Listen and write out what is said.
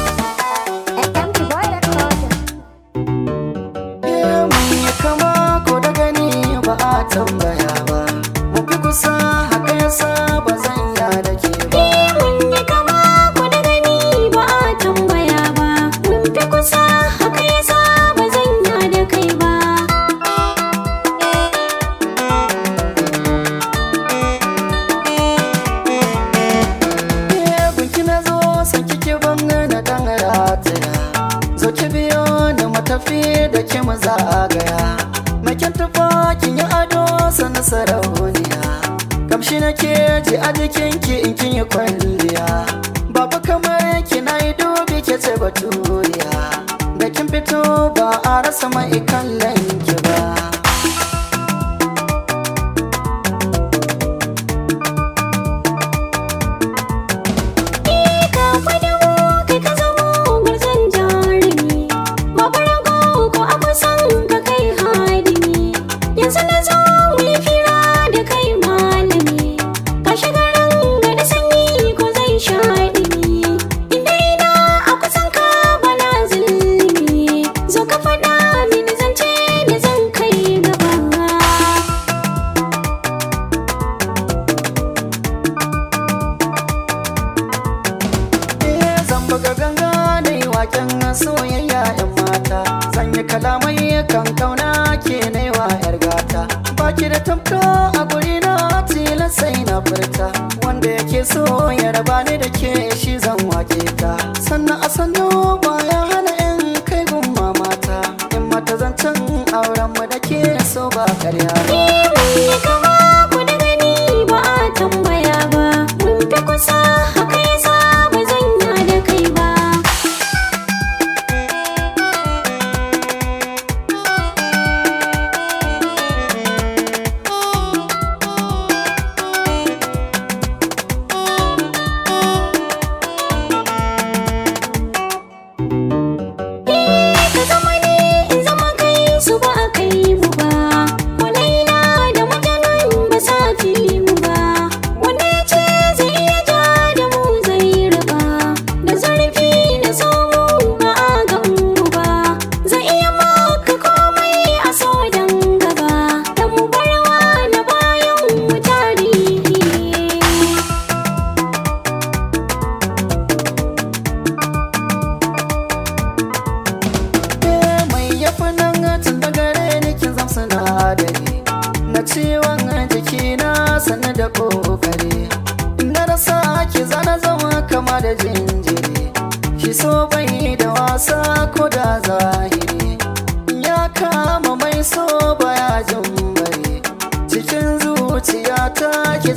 MT Boy Recorder. Mun yi kama ko da gani ba a tambaya ba. Mun fi kusa, haka yasa ba zan ya da ke ba. Mun yi kama ko da gani ba a tambaya ba. Mun fi kusa, haka yasa ba zan ya da kai ba. Gunki na zo, san kike ban na dan rataya. Zo ki biyo ni mu tafi da ke mu zagaya. Makin tufa kin yi ado sana sarauniya. Kamshi nake ji a jikinki in kin yi kwalliya. Babu kamar ki, na yi dubi, ke ce baturiya. Da kin fito ba a rasa mai kallon ki ba. Ka faɗi mu, kai ka zamo gwarzon jarumi. Babu rago ko a kusan ka, kai hadimi. Yanzu na zo mu yi fira da kai, malami. Ka shiga ran da sanyi ko zai sha ɗumi. Inda ina a kusan ka bana zulumi. Zo ka faɗa mini zance da zan kai gaba. Zan buga ganga da yi waken soyayya, yan mata. Zan yi kalamai kan kauna ke na yi wa yar gata. Baki da tamka a guri na, tilas sai na furta. Wanda yake so ya raba ni da ke, shi zan wake ta. Sannan a sannu baya hana in kai gun mamata, in mata zancen auren mu da ke, so ba karya ba. Mun yi kama ko da gani ba a tambaya ba. Mun fi kusa, haka yasa ba zan ya da kai ba. Ka zama ni, in zama kai, su ba a kai mu ba. Ko Laila da Majanun ba sa fi mu ba. Wanda ya ce zai iya ja da mu zai riba. Da zurfi na so mu ba a gan mu ba. Zai iya maka komai a so dan gaba. Dan mu barwa na bayan mu tarihi. Mai yafi nan tun da gare ni kin zam sinadari na ciwon jikina, sannu da kokari. Na rasa ki zana zama kama da jinjiri. Shi so bai da wasa ko da zahiri, ya kama mai so baya jin bari. Cikin zuciya ta ke.